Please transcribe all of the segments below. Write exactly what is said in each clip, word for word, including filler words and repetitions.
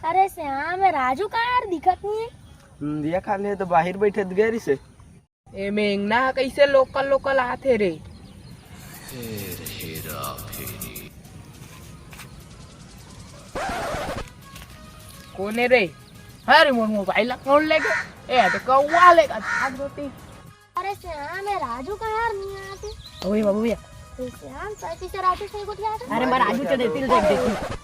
अरे श्याम, ए राजू का यार दिखत नहीं है। हम्म, दिया खा ले तो बाहिर बैठे गए रिसे। ए मेंगना ह कइसे लोकल लोकल आथे रे? कोने रे? अरे मोर मोबाइल ला कौन लेगे? ए, अबे कौआ लेगा भाग जोती। अरे श्याम, ए राजू का यार नहीं आते। ओए बाबू भैया। ए श्याम, सही से राजू सही गोठिया आते। अरे मैं राजू चले तिल देख देखी।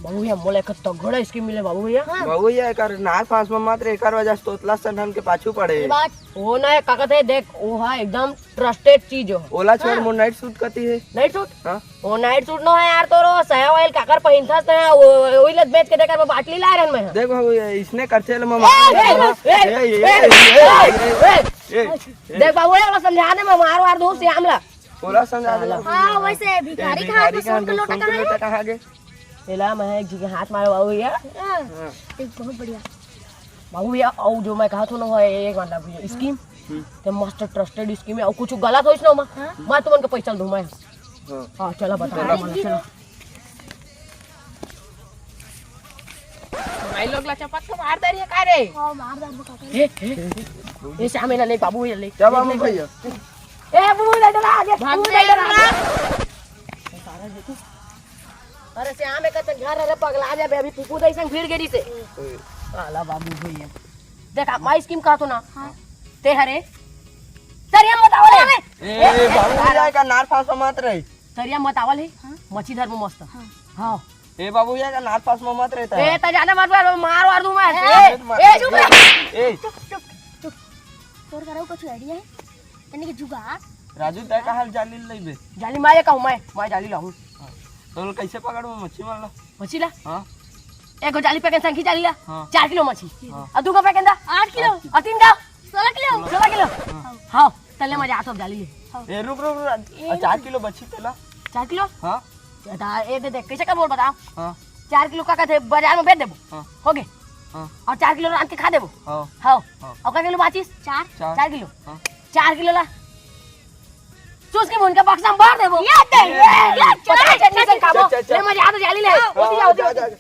बाबू भैया, मोला एक तगड़ा स्कीम मिले बाबू भैया। हाँ। बाबू भैया, एकर नाक फांस में मत रे, एकर वजह से तोतला संठन के पाछू पड़े। ये बात। वो ना है, का कहते हैं, देख, वो है एकदम ट्रस्टेड चीज हो। ओला छोड़, हाँ। मोर नाइट सूट कती है। Night suit? हाँ। वो नाइट सूट नो है यार, तोरो सया वाइल काकर पहिनथस ना, वो, वही लत बेच के देकर मैं बाटली ला रहन मैं। देख बाबू, ये इसने करथे ले ममा। ए, ए, ए, ए, ए, ए, ए, ए, ए, ए। देख बाबू, ये वाला समझा दे, मैं मार वार दूँ श्याम ला। ओला समझा दे। हाँ, वैसे भिखारी ए, के हाथ में भिखारी के सोन के हाथ में लोटा सोन के कहाँ लोटा है? कहाँ गे? एला मैं एक जी के हाथ मारो बाबू भैया। हाँ, हाँ। देख, बहुत बढ़िया। बाबू भैया, और जो मैं कहा था ना, वो एक मतलब ये स्कीम, हम्म। ते मस्त ट्रस्टेड स्कीम है, और कुछ गलत होइस ना, मैं, हाँ। मैं तुमन के पैसा दूँ, मैं। हाँ। हाँ, चला बता, चला। चला, चला। भाई लोग ला चपक के मार दे रही है का रे? हाँ, मार दे रही है का रे? ए, ए, ए, श्याम, एला ले, बाबू भैया ले। क्या बाबू ले, ले। भैया? ए, बाबू, ले डरा, आगे, भाग बाबू, ले ले डरा, डरा। आगे। अरे श्याम, एक तो घर, अरे पगला जाबे, अभी पुपू दाई संग भिड़ गेरी से। ओए। आला बाबू भैया। देख, आप माई स्कीम कहा तो ना। हाँ। ते हरे। सर, ये बताओ रे। ए, बाबू भैया का नार फांस मत रही। तरिया मत आवल हे, हाँ। मच्छी धर में मस्त। हाँ। हाँ। ए बाबू, ये का नाक पास में मत रहता ए, है। त जाने मत बोल, मार वार दूं मैं। ए, ए, मत- ए, चुप रह। ए, चुप, चुप, चुप। तोर करा कुछ आइडिया है? तने के जुगाड़? राजू, तै कहाँ जाली लेबे? जाली मैं कहूँ, मैं, मैं जाली लाऊं। हाँ। तो कैसे पकड़बो मच्छी मार ला? मच्छी ला? हाँ। एक गो जाली पे के संगी जाली ला। हाँ। चार किलो मच्छी। हाँ। और दू गो पे के अंदर? आठ किलो। और तीन गो? सोलह किलो। सोलह किलो? हाँ। हाँ। तले मजा आतो जाली ले। ए, रुक, रुक, रुक। ए, चार किलो मछली तेला। चार किलो? हाँ। ता ए दे दे, कैसे का बोल बताओ? हाँ। चार किलो का कहते बाजार में बेच देबो। हाँ। हो गए। हाँ। और चार किलो रांध के खा देबो। हाँ। हाँ। हाँ। और का किलो बाचिस? चार। चार। चार किलो। हाँ। चार किलो ला। चूस के मुन के बक्सा में भर देबो। ये दे, ये, ये, पता है चटनी से खाबो। चल, चल, चल। ले मजा आतो जाली ले। हाँ, होती जा, होती जा, जा, जा।